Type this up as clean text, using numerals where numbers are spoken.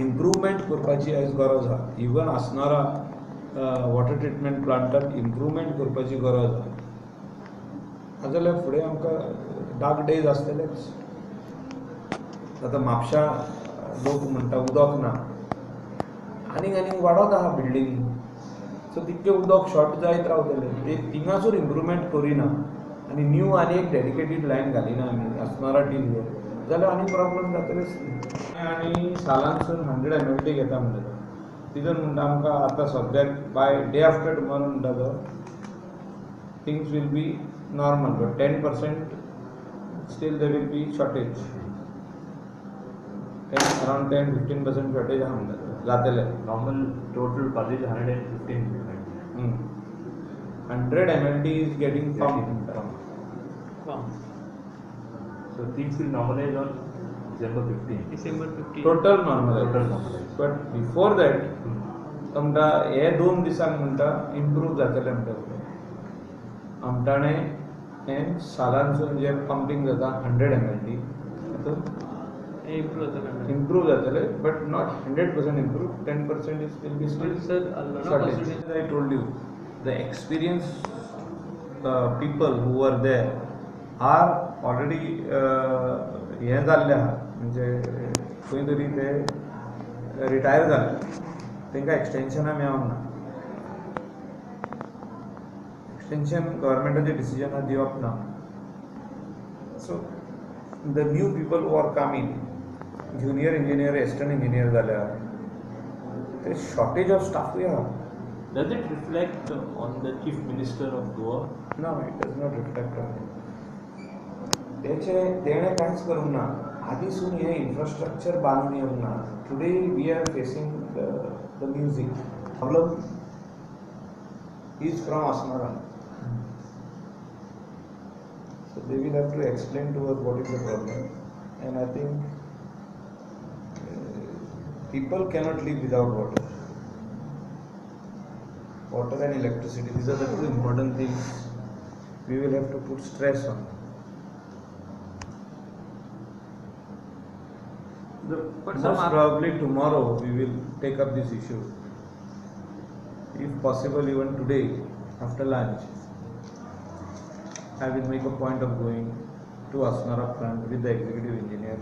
Improvement करपाची आयज गरज आहा. इवन आसनारा वॉटर ट्रिटमेंट प्लांटाक इम्प्रूवमेंट करपाची गरज आहा. नाजाल्यार फुडें आमकां डार्क डेज आसतलेच. आतां म्हापशा लोक म्हणटा उदक ना, आनीक आनीक वाडत आहा बिल्डींग, सो तितकें उदक शॉर्ट जायत रावतलें. ते थिंगासूर इम्प्रूवमेंट करिना आनी न्यू आनी एक डेडिकेटेड लायन घालिना आमी आसनारा टील here जाल्यार आनी प्रॉब्लम जातलेच. आनी सालानसून 100 MLD घेता म्हणटा तो, तितून म्हणटा आमकां आतां सद्याक बाय डे आफ्टर टुमॉरो म्हणटा तो things will be normal, but 10% still there will be shortage. Around 10-15% shortage आहा म्हणटा जातलें. Normal total budget 115. 100 MLD is getting pumped. So things will normalize on December 15. December 15. Total normalize. Total normalize. But before that, म्हणटा हे 2 दिसांक म्हणटा improve जातलें म्हणटा. आमटाणे हें सालानसून जें पंपींग जाता 100 MLD तातूंत इम्प्रूव जातलें, but not 100% improve, 10% is will be still shortage. I told you the experience people who are there are already हें जाल्लें आहा, म्हणजे खंय तरी ते रिटायर जाले, तांकां एक्सटेंशनां मेळोंक ना. एक्सटेंशन गव्हर्मेंटाचें डिसिजनां दिवप ना. So the new people who are coming, junior engineer, assistant engineer जाल्या, ते शॉर्टेज ऑफ स्टाफूय आहा. Does it reflect on the Chief Minister of Goa? No, it does not reflect on him. तेणें कांयच करूंक ना. आदीसून हें इन्फ्रास्ट्रक्चर बांदून येवंक ना. Today we are facing the music problem is from Assonora. So they will have to explain to us what is the problem. And I think people cannot live without water. Water and electricity, these are the two important things we will have to put stress on. But most probably tomorrow we will take up this issue. If possible, even today after lunch, I will make a point of going to Assonora plant with the executive engineer